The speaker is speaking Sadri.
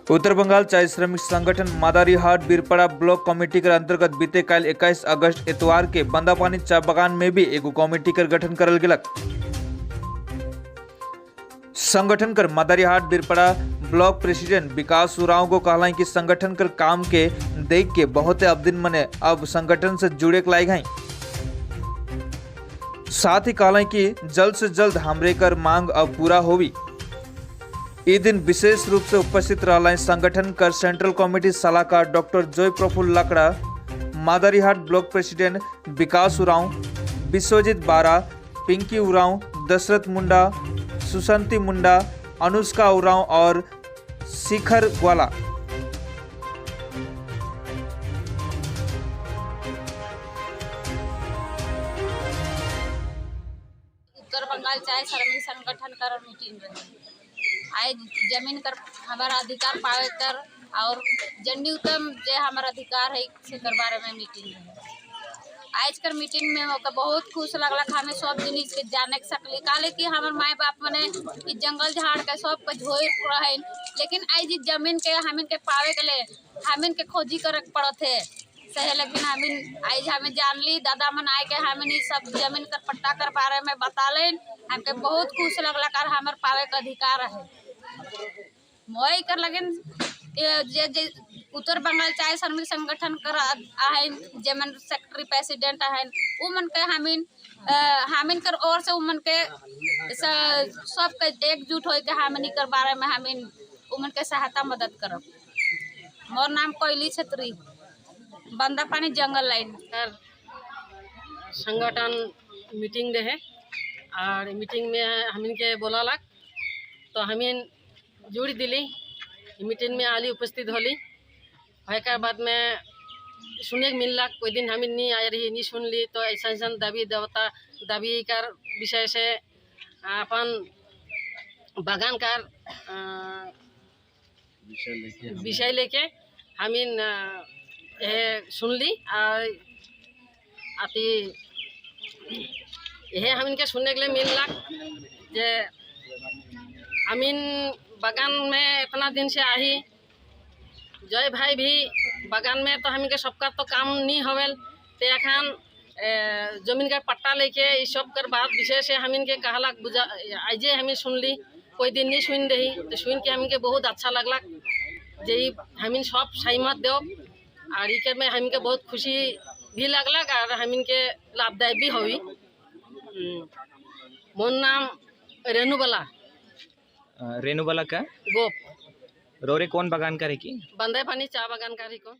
उत्तर बंगाल चाय श्रमिक संगठन मादारीहाट बीरपाड़ा ब्लॉक कमेटी के अंतर्गत बीते काल 21 अगस्त एतवार के बंदापानी चाय बागान में भी एगो कमेटी के गठन करल गेलक। संगठन कर मादारीहाट बीरपाड़ा ब्लॉक प्रेसिडेंट विकास उरांव को कहला कि संगठन कर काम के देख के बहुत अब दिन मने अब संगठन से जुड़े के लायक हैं। साथ ही कहला कि जल्द से जल्द हमरे कर मांग अब पूरा होवी। ई दिन विशेष रूप से उपस्थित रहला संगठन कर सेंट्रल कमेटी सलाहकार डॉक्टर जय प्रफुल्ल लकड़ा, मादारीहाट ब्लॉक प्रेसिडेंट विकास उरांव, विश्वजीत बारा, पिंकी उरांव, दशरथ मुंडा, सुशांति मुंडा, अनुष्का उरांव और शिखर ग्वाला। उत्तर बंगाल चाय श्रमिक संगठन कर मीटिंग रहे। आए जमीन कर हमारा अधिकार पावे कर और जन्यूतम जे हमारा अधिकार है से कर बारे में मीटिंग रहे। आज कर मीटिंग में होकर बहुत खुश लगला। हमें सब जिनिस के जाने के सकली काले कि हमार माए बाप मने इ जंगल झाड़ के सब के झोर रहे, लेकिन आज जमीन के हमिन के पावे के ले हमिन के खोजी करे के पड़त है सहे। लेकिन हमिन आज हमें जानली दादा मन आए के हमिन इ सब जमीन कर पट्टा कर बारे में बतालेन। हमके बहुत खुश लगला कर हमार पावे के अधिकार है। मोई कर लगन जे जे उत्तर बंगाल चाय श्रमिक संगठन कर आहन जेमन सेक्रेटरी प्रेसिडेंट आहन उमन के हमिन हमिन कर ओर से उमन के सब के एकजुट होय के हमिन कर बारे में हमिन उमन के सहायता मदद करब। मोर नाम कोयली छत्री, बंदापानी जंगल लाइन। संगठन मीटिंग रहे और मीटिंग में हमिन के बोलालक तो हमिन जुड़ दिली। मीटिंग में आली उपस्थित होली। होकर बाद में सुने के मिललक। कोई दिन हमिन नहीं आए रही नहीं सुनली तो ऐसा ऐसा दाबी देवता दाबी कर विषय से अपन बागान कर विषय लेके हमिन सुनली और अति यह हमिन के सुनने के लिए मिललक जे हमिन बागान में इतना दिन से आही जय भाई भी बागान में तो हमिन के सबका तो काम नहीं होवेल ते एखान जमीन के पट्टा लेके ये सब कर बात विषय से हमिन के कहलक बुझा आजे हमें सुनली। कोई दिन नहीं सुन रही तो सुन के हमिन के बहुत अच्छा लगलक जे हमिन सब सहमत देव और इके में हमिन के बहुत खुशी भी लगलक और हमिन के लाभदायक भी होई। मोर नाम रेणुबाला। रेणुबाला का गोप। रोरे कौन बागान करे की? बंदापानी चा बागान करे को।